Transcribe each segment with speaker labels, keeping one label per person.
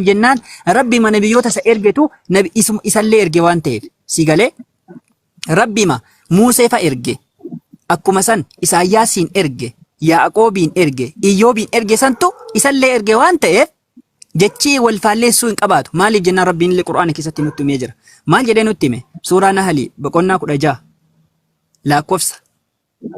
Speaker 1: Jennaan Rabbima nabiyyoota isa ergetu nabi isuma isallee erge waan ta'eef si galee Rabbima Muusee fa erge akkuma san Isaayyaasiin erge Yaaqoobiin erge Iyyoobiin erge santu isallee erge waan ta'eef jechii wal faalleessuu hin qabaatu. Maaliif jennaan Rabbiin illee Qur'aana keessatti nutti himee jira. Maal jedhee nutti hime? Suuraa Nahlii boqonnaa 16 lakkoofsa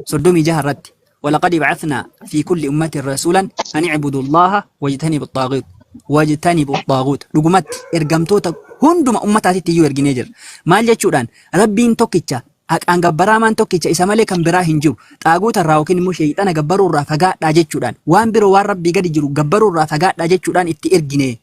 Speaker 1: 36 irratti, walaqad ba'athnaa fi kulli ummatin rasuulan an i'budu Allaha wajtanibu xaaguut wajtanibu xaaguut. Dhugumatti ergamtoota hunduma ummataatitti iyyuu erginee jira. Maal jechuudhaan? Rabbiin tokkicha, haqaan gabbaraamaan tokkicha, isa malee kan biraa hin jiru, xaaguuta irraa yookiin immoo sheeyxana gabbaruu irraa fagaadhaa jechuudhaan, waan biroo waan Rabbii gadi jiru gabbaruu irraa fagaadhaa jechuudhaan itti ergine.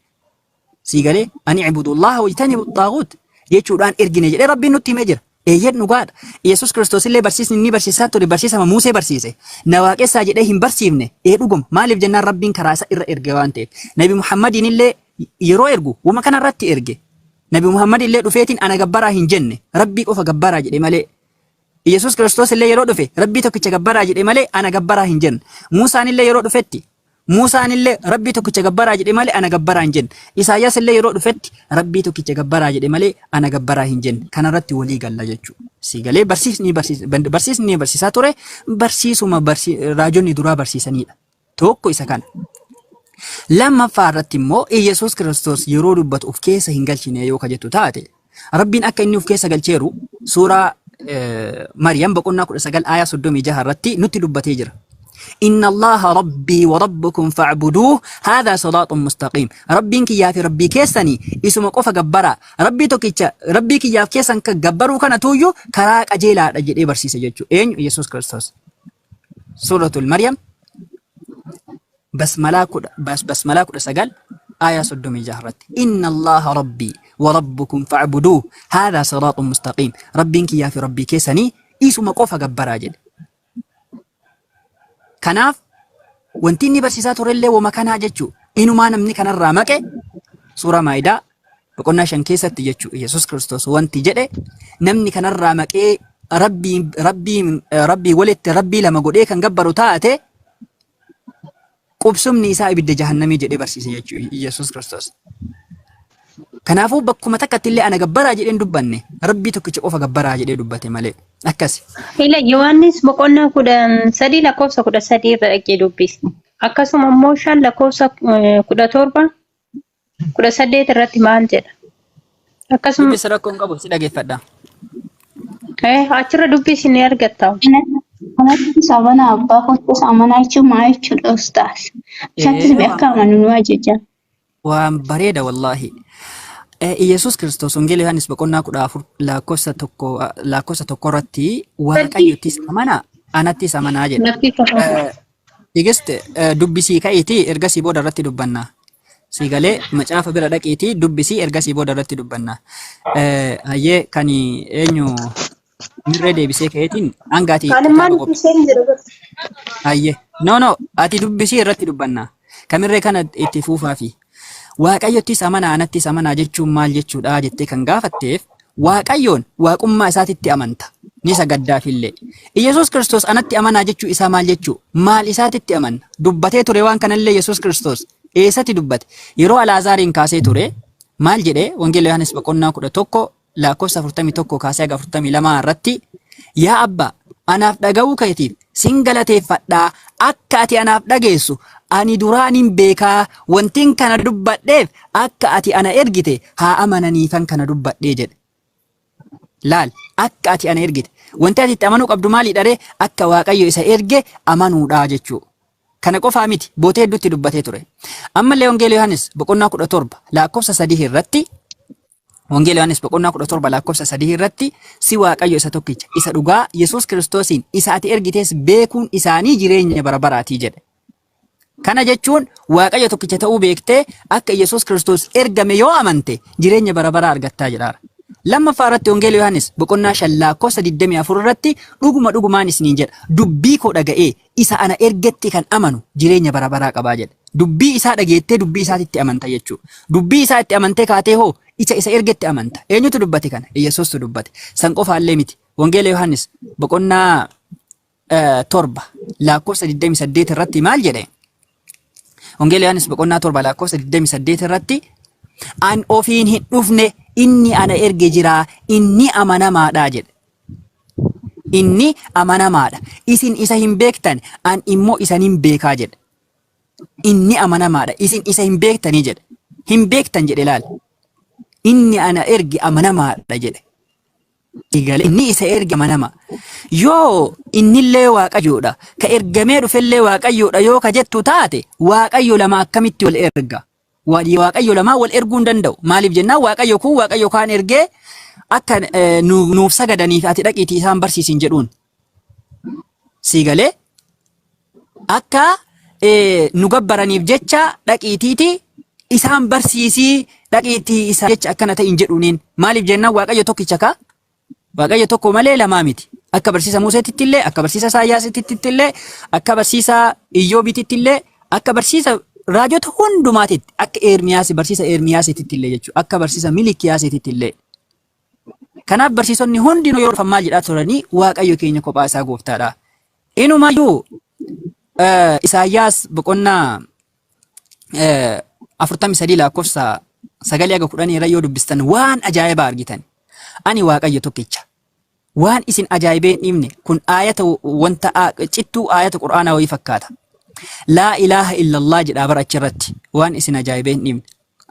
Speaker 1: Sii galee? Ani ibudullaha wajtanibu xaaguut jechuudhaan ergine jedhee Rabbiin nutti himee jira. Eeyyeen, dhugaadha. Yesuus Kiristoos illee barsiisni inni barsiisaa ture barsiisama Muusee barsiise. Na waaqessaa jedhee hin barsiifne. Ee, dhuguma. Maaliif jennaan Rabbiin karaa isa irra erge waan ta'eef. Nabi Muhammadiin illee yeroo ergu wama kana irratti erge. Nabi Muhammad illee dhufeetiin ana gabbaraa hin jenne. Rabbii qofa gabbaraa jedhe malee. Yesuus Kiristoos illee yeroo dhufe Rabbii tokkicha gabbaraa jedhe malee ana gabbaraa hin jenne. Muusaan illee yeroo dhufetti, Muusaan illee Rabbii tokkicha gabbaraa jedhe malee ana gabbaraa hin jenne. Isaayyaas illee yeroo dhufetti Rabbii tokkicha gabbaraa jedhe malee ana gabbaraa hin jenne. Kanarratti walii galla jechuudha. Si galee? Barsiisni barsiisaa ture barsiisuma raajonni duraa barsiisanidha. Tokko isa kana. Lammaffaa irratti immoo Iyyasuus Kiristoos yeroo dubbatu of keessa hin galchine yoo ka jettu taate, Rabbiin akka inni of keessa galcheeru suuraa Maryam boqonnaa 19 aayaa 36 irratti nutti dubbatee jira. Inna Allaha rabbii wa rabbukum fa'buduuh haadhaa siraaxun mustaqiim. Rabbiin kiyyaa fi Rabbii keessanii isuma qofa gabbaraa. Rabbii tokkicha Rabbii kiyyaaf keessan kan gabbaruu kana tuuyyu karaa qajeelaadha jedhee barsiise jechuudha. Eenyu? Yesuus Kiristoos. Suuratul Maryam basmalaa 19 aayaa 36 irratti, inna Allaha rabbii wa rabbukum fa'buduuh haadhaa siraaxun mustaqiim. Rabbiin kiyyaa fi Rabbii keessanii isuma qofa gabbaraa jedhe. Kanaaf wanti inni barsiisaa turellee wama kanaa jechuu. Inumaa namni kanarraa maqe, suuraa Maayidaa boqonnaa 5 keessatti jechuu, Yesuus Kiristoos wanti jedhe, namni kanarraa maqee rabbii walitti rabbii lama godhee kan gabbaru taate qubsumni isaa ibidda jahannamii jedhee barsiise jechuu Yesuus Kiristoos. Kanaafuu bakkuma takkatti illee ana gabbaraa jedheen dubbanne, Rabbii tokkicha qofa gabbaraa jedhee dubbate malee. Akkasi.
Speaker 2: Ila Yohaannis boqonnaa 13 lakkoofsa 13 irra dhaqee dubbisi. Akkasuma immoo 5 lakkoofsa 17 18 irratti maal jedha? Akkasuma
Speaker 1: Dubbisa, rakkoo hin qabu, si dhageeffadha.
Speaker 2: Achirra dubbisi, ni argatta.
Speaker 3: Kanattis amanaa, abbaa kottis amanaa jechuun maal jechuudha, ustaas? Isattis akka amanu nu ajaja.
Speaker 1: Waan bareeda wallaahi. Iyesuus Kiristoos Wangeela Yohaannis boqonnaa 14 lakkoofsa 1 irratti Waaqayyottis amanaa anattis amanaa jedha.
Speaker 2: Natti tola.
Speaker 1: Tigist, dubbisii ka'iitii ergasii booda irratti dubbanna. Si galee? Macaafa bira dhaqiitii dubbisii, ergasii booda irratti dubbanna. Hayyee, kan eenyu mirree deebisee ka'eetiin hanga ati
Speaker 2: Anummaan
Speaker 1: kitaaba qophe.
Speaker 2: dubbiseen jira bara.
Speaker 1: Hayyee. No, no, ati dubbisii irratti dubbanna. Kamirree kana itti fuufaafi. Waaqayyottis amanaa anattis amanaa jechuun maal jechuudha jettee kan gaafatteef, Waaqayyoon waaqummaa isaatitti amanta. Ni sagaddaafillee. Iyyasuus Kiristoos anatti amanaa jechuu isaa maal jechuu? Maal isaatitti amanna? Dubbatee ture waan kanallee Yesuus Kiristoos. Eessatti dubbate? Yeroo Alaazaariin kaasee ture maal jedhee? Wangeela Yohaannis boqonnaa 11 lakkoofsa 41 kaasee haga 42 irratti, yaa Abbaa, anaaf dhaga'uu keetiif sin galateeffadhaa, akka ati anaaf dhageessu ani duraanin beekaa, wantin kana dubbadheef akka ati ana ergite haa amananiifan kana dubbadhee jedhe. Laal, akka ati ana ergite. Wanti ati itti amanuu qabdu maalidha ree? Akka Waaqayyo isa erge amanuudha jechuu. Kana qofaa miti, bootee hedduutti dubbatee ture. Ammallee Wangeela Yohaannis boqonnaa 17 lakkoofsa 3 irratti, Wangeela Yohaannis boqonnaa 17 lakkoofsa 3 irratti, si Waaqayyo isa tokkicha, isa dhugaa, Yesuus Kiristoosiin isa ati ergites beekuun isaanii jireenya bara baraatii jedhe. Kana jechuun Waaqayyo tokkicha ta'uu beektee akka Yesuus Kiristoos ergame yoo amante jireenya bara baraa argattaa jedhaara. Lammaffaa irratti Wangeela Yohaannis boqonnaa 5 lakkoofsa 24 irratti, dhuguma dhugumaan isiniin jedha, dubbii koo dhaga'ee isa ana ergetti kan amanu jireenya bara baraa qabaa jedha. Dubbii isaa dhageettee dubbii isaatitti amanta jechuudha. Dubbii isaa itti amantee kaatee hoo isa isa ergetti amanta. Eenyutu dubbate kana? Yesuustu dubbate. San qofaallee miti. Wangeela Yohaannis boqonnaa 7 lakkoofsa 28 irratti maal jedhe? Wangeela Yohaannis boqonnaa 7 lakkoofsa 28 irratti, An ofiin hin dhufne inni ana erge jira inni amanamaadha jedhe. Inni amanamaadha. Isin isa hin beektan an immoo isa nin beekaa jedhe. Inni amanamaadha. Isin isa hin beektanii jedhe. Hin beektan jedhe laal. Inni ana erge amanamaadha jedhe. Eegale inni isa erge amanama. Yoo innillee Waaqayyoodha, ka ergamee dhufellee Waaqayyoodha yoo ka jettu taate, Waaqayyo lama akkamitti wal erga? Waaqayyo lamaa wal erguu hin danda'u. Maaliif jennaan Waaqayyo kun Waaqayyo kaan ergee akka nuuf sagadaniif ati dhaqiitii isaan barsiisin jedhuun. Sii galee akka nu gabbaraniif jecha dhaqiitiiti isaan barsiisii dhaqiitii isaa jecha akkana ta'in jedhuuniin. Maaliif jennaan Waaqayyo tokkicha kaa Waaqayyo tokko malee lamaa miti. Akka barsiisa Museetitti illee, akka barsiisa Isaayyaasitti illee, akka barsiisa Iyyoobiitti illee, akka barsiisa raajota hundumaatitti, akka Ermiyaas barsiisa Ermiyaasitti illee jechuudha. Akka barsiisa Milikiyaasitti illee. Kanaaf barsiisonni hundinuu yeroo dhufan maal jedhaa turanii Waaqayyo keenya kophaa isaa gooftaadha. Inumaayyuu Isaayyaas boqonnaa 43 lakkoofsa 9 haga 10 irra yoo dubbistan waan ajaa'ibaa argitan. Ani Waaqayyo tokkicha. Waan isin ajaa'ibee hin dhiifne kun aayata wanta cittuu aayata Qur'aanaa wayii fakkaata. Laa ilaaha illallah jedhaa bara achirratti waan isin ajaa'ibee hin dhiifne.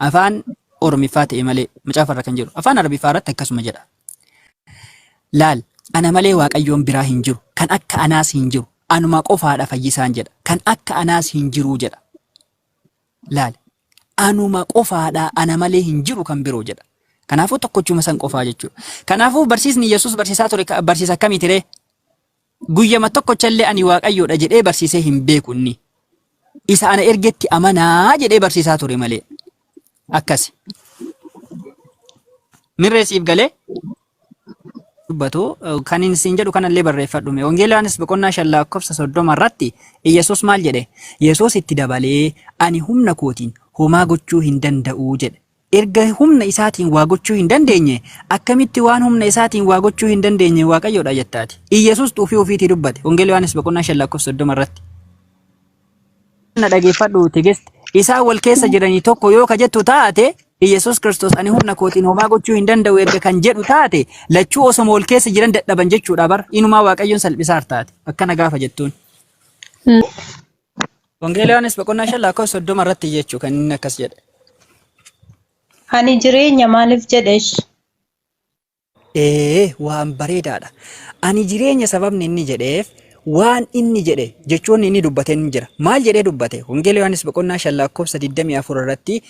Speaker 1: Afaan Oromiffaa ta'e malee macaafa irra kan jiru afaan Arabiffaa irratti akkasuma jedha. Laal ana malee Waaqayyoon biraa hin jiru kan akka anaas hin jiru anuma qofaadha fayyisaan jedha kan akka anaas hin jiru jedha. Laal anuma qofaadha ana malee hin jiru kan biroo jedha. Kanaafuu tokkochuma san qofaa jechuudha. Kanaafuu barsiisni Yesuus barsiisaa ture barsiisa akkamiiti ree? Guyyama tokkochallee ani Waaqayyoodha jedhee barsiisee hin beeku inni. Isa ana ergetti amanaa jedhee barsiisaa ture malee. Akkasi. Mirree siif galee? Dubbatu kan inni siin jedhu kanallee barreeffadhu mee. Wangeela Yohaannis boqonnaa 5 lakkoofsa 30 irratti Iyyasuus maal jedhe? Yesuus itti dabalee ani humna kootiin homaa gochuu hin danda'u jedhe. Erga humna isaatiin waa gochuu hin dandeenye akkamitti waan humna isaatiin waa gochuu hin dandeenye Waaqayyoodha jettaati? Iyyasuus xuufii ofiitii dubbate. Wangeela Yohaannis boqonnaa 5 lakkoofsa 30 irratti. Na dhageeffadhu Tigist. Isaan wal keessa jiranii tokko yoo ka jettu taate Iyyasuus Kiristoos ani humna kootiin homaa gochuu hin danda'u erga kan jedhu taate lachuu osoma wal keessa jiran dadhaban jechuudha bar inumaa Waaqayyoon salphisaar taate akkana gaafa jettuun. Wangeela Yohaannis boqonnaa 5 lakkoofsa 30 irratti jechuu kan inni akkas jedhe.
Speaker 2: Ani jireenya maaliif jedhesh?
Speaker 1: Ee waan bareedaadha. Ani jireenya sababni inni jedheef waan inni jedhe jechoonni inni dubbate ni jira. Maal jedhee dubbate? Wangeela Yohaannis boqonnaa 5 lakkoofsa 24 irratti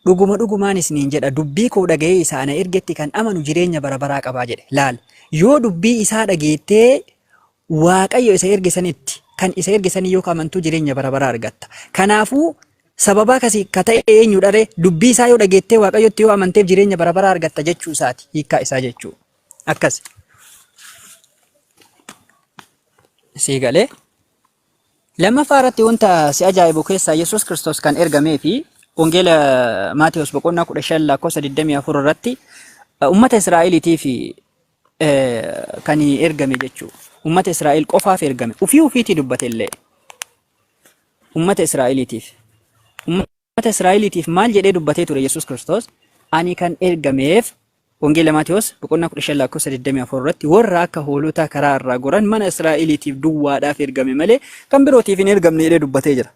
Speaker 1: dhuguma dhugumaan isiniin jedha dubbii koo dhaga'ee isa ana ergetti kan amanu jireenya bara baraa qabaa jedhe. Laal yoo dubbii isaa dhageettee Waaqayyo isa erge sanitti kan isa erge sanii yoo amantuu jireenya bara baraa argatta. Kanaafuu sababaa kasi ka ta'e eenyudha ree? Dubbii isaa yoo dhageettee Waaqayyotti yoo amanteef jireenya bara baraa argatta jechuu isaati. Hiikkaa isaa jechuu. Akkas. Sii galee. Lammaffaa irratti wanta si ajaa'ibu keessaa Yesuus Kiristoos kan ergamee fi Wangeela Maatewos boqonnaa 15 lakkoofsa 24 irratti uummata Israa'eliitiif kan ergame jechuudha. Uummata Israa'el qofaaf ergame. Ufii ufiitii dubbate illee. Uummata Israa'eliitiif. Uummata Israa'eliitiif maal jedhee dubbatee ture Yesuus Kiristoos? Ani kan ergameef Wangeela Maatewos boqonnaa 15 lakkoofsa 24 irratti warra akka hoolotaa karaa irraa goran mana Israa'eliitiif duwwaadhaaf ergame malee kan birootiif hin ergamne jedhee dubbatee jira.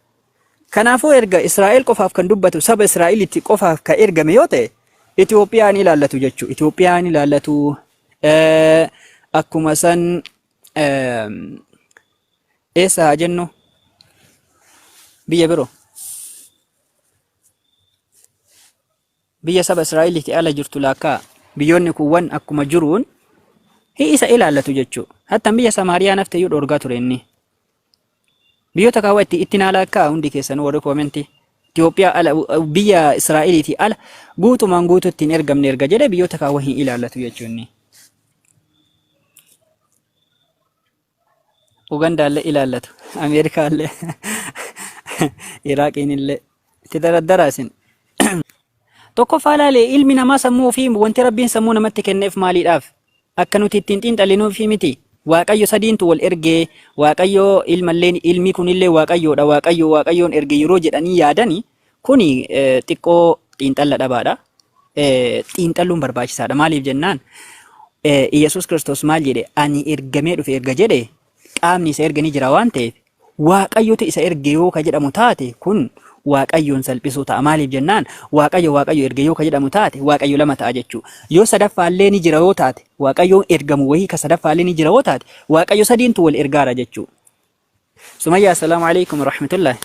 Speaker 1: Kanaafuu erga Israa'el qofaaf kan dubbatu saba Israa'elitti qofaaf kan ergame yoo ta'e Itoophiyaan ilaallatu jechuudha. Itoophiyaan ilaallatu akkuma san eessa haa jennu biyya biroo biyya saba Israa'elitti ala jirtu laakkaa biyyoonni kuuwwan akkuma jiruun isa ilaallatu jechuudha. Hattan biyya Samaariyaa nafte iyyuu dhoorgaa ture inni. Biyyoota kaawwa itti itti naa laakkaa hundi keessanuu warri koomentii. Itoophiyaa ala biyya Israa'eliitii ala guutumaan guutuutti hin ergamne erga jedhe biyyoota kaawwa hin ilaallatu jechuun. Ugandaallee ilaallatu. Ameerikaallee Iraaqiinillee itti daraddaraa isin. Tokkoffaa ilaalee ilmi namaa sammuu ofii wanti Rabbiin sammuu namatti kenneef maaliidhaaf? Akka nuti ittiin xiinxallinuufi miti. Waaqayyo sadiintu wal ergee, Waaqayyo ilmalleen ilmi kunillee Waaqayyoodha, Waaqayyo Waaqayyoon erge yeroo jedhanii yaadani kuni xiqqoo xiinxalla dhabaadha. Xiinxalluun barbaachisaadha. Maaliif jennaan, Iyyasuus Kiristoos maal jedhe? Ani ergamee dhufe erga jedhe, qaamni isa erge ni jira waan ta'eef, Waaqayyotu isa erge yoo ka jedhamu taate, kun Waaqayyoon salphisuu ta'a. Maaliif jennaan, Waaqayyo Waaqayyo erge yoo ka jedhamu taate, Waaqayyo lama ta'a jechuu. Yoo sadaffaallee ni jira yoo taate, Waaqayyoon ergamu wayii ka sadaffaallee ni jira yoo taate, Waaqayyo sadiintu wal ergaara jechuu. Sumayyaa, assalaamu alaikum warahmatullahi.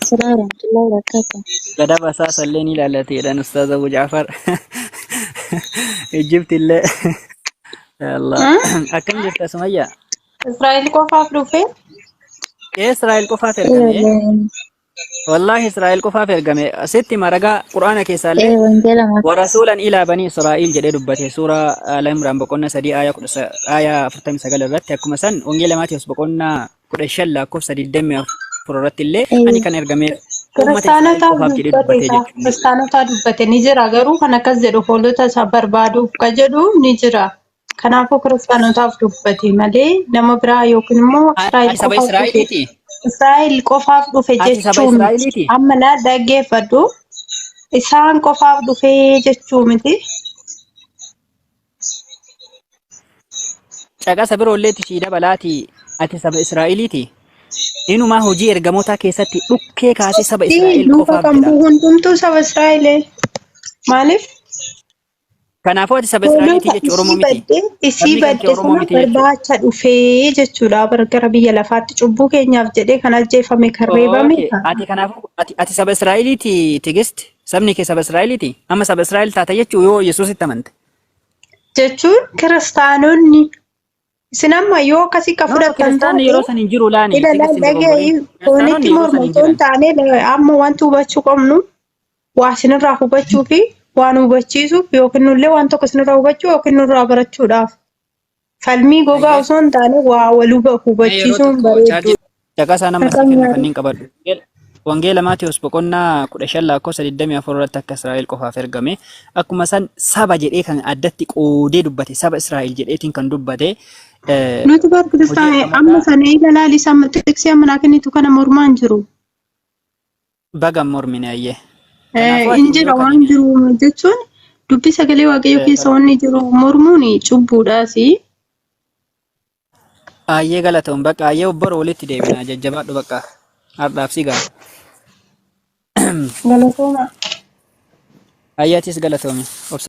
Speaker 4: Assalamu warahmatullahi wabarakatuh.
Speaker 1: Gadaba isaa sallee ni ilaallate jedhan Ustaaz Abu Jaafar. Ijipti illee. Allah. Akkam jirta, Sumayyaa?
Speaker 2: Israa'el qofaaf dhufe.
Speaker 1: Ee, Israa'el qofaaf ergame. Wallaahi, Israa'el qofaaf ergame. Sitti maragaa Qur'aana keessaallee
Speaker 4: Ee, wangeela Maatewos.
Speaker 1: "Warasuulan ilaa banii Israa'il" jedhee dubbate, suuraa Al Imraan boqonnaa 3 aayaa aayaa 49 irratti. Akkuma san wangeela Maatewos boqonnaa 15 lakkoofsa 24 irratti illee ani kan ergameef uummata Israa'el
Speaker 2: Kiristaanotaaf
Speaker 1: qofaaf jedhee
Speaker 2: dubbate
Speaker 1: dubbatee
Speaker 2: isaa.
Speaker 1: jechuudha.
Speaker 2: Kiristaanotaa dubbate ni jira, garuu kan akkas jedhu hoolota isaa barbaaduuf ka jedhu ni jira. Kanaafuu kiristaanotaaf dubbate malee nama biraa yookiin immoo Israa'el
Speaker 1: Ati saba
Speaker 2: qofaaf dhufe.
Speaker 1: Israa'eliiti?
Speaker 2: Israa'el qofaaf dhufe
Speaker 1: Ati saba
Speaker 2: jechuu miti.
Speaker 1: Israa'eliiti?
Speaker 2: Amma na dhaggeeffadhu. Isaan qofaaf dhufe jechuu miti.
Speaker 1: Caqasa biroolleetti sii dabalaati, ati saba Israa'eliiti? Inumaa hojii ergamootaa keessatti dhukkee kaasee saba Israa'el
Speaker 2: Duuka
Speaker 1: qofaaf
Speaker 2: kan
Speaker 1: jedha.
Speaker 2: bu'u hundumtuu saba Israa'el. Maaliif?
Speaker 1: Kanaafuu ati saba Israa'eliiti
Speaker 2: Hoolota
Speaker 1: jechuun Oromoo
Speaker 2: isii
Speaker 1: miti.
Speaker 2: badde, isii
Speaker 1: Sabni kan kee
Speaker 2: badde
Speaker 1: Oromoo
Speaker 2: sana
Speaker 1: miti jechuudha.
Speaker 2: barbaacha dhufee jechuudha. Bara gara biyya lafaatti cubbuu keenyaaf jedhee kan ajjeefame, kan reebame.
Speaker 1: Okay. Ati kanaafuu ati saba Israa'eliiti, Tigist? Sabni kee saba Israa'eliiti? Amma saba Israa'el taata jechuu yoo Yesuusitti amante.
Speaker 2: Jechuun kiristaanonni isin amma yoo akkasii ka
Speaker 1: No,
Speaker 2: fudhattan
Speaker 1: kiristaanni
Speaker 2: taate
Speaker 1: yeroo san hin jiru laani.
Speaker 2: ila
Speaker 1: Tigist, hin
Speaker 2: dhaga'i,
Speaker 1: dogoggorin.
Speaker 2: foonitti
Speaker 1: Kiristaanonni yeroo san
Speaker 2: morma
Speaker 1: hin
Speaker 2: osoo hin
Speaker 1: jiran.
Speaker 2: taane, amma wanti hubachuu qabnu waa isinirraa hubachuu fi waan hubachiisuuf yookiin nullee waan tokko isinirraa hubachuu yookiin nurraa barachuudhaaf falmii gogaa
Speaker 1: Ayyee.
Speaker 2: osoo hin taane waa wal
Speaker 1: Mee yeroo
Speaker 2: hubachiisuun
Speaker 1: tokko
Speaker 2: bareedduu.
Speaker 1: chaarjii caqasaa nama sii
Speaker 2: Akkam
Speaker 1: kennu
Speaker 2: gaarii.
Speaker 1: kanneen qabadhu. Wangeela Maatiyus boqonnaa 15 lakkoofsa 24 irratti akka Israa'el qofaaf ergame, akkuma san saba jedhee kan addatti qoodee dubbate, saba Israa'el jedheetiin kan dubbate
Speaker 2: Nuti bar
Speaker 1: hojii
Speaker 2: kiristaanaa amma
Speaker 1: ergamootaa
Speaker 2: sana ila laali, amma tiksee amma naa kennitu kana mormaa hin jiru.
Speaker 1: Baga hin mormine, ayyee. Kanaafuu
Speaker 2: Hin
Speaker 1: ati
Speaker 2: jira
Speaker 1: yoo
Speaker 2: waan
Speaker 1: kan
Speaker 2: jiru jechuun dubbii sagalee Waaqayyoo keessa wanni jiru mormuun cubbuudhaasi.
Speaker 1: Ayyee, galatoon bakka, ayyee, obboru walitti deebina, jajjabaadhu, bakka har'aaf si ga'a.
Speaker 2: Galatooma.
Speaker 1: Ayyee, atis galatoomi. Obsa.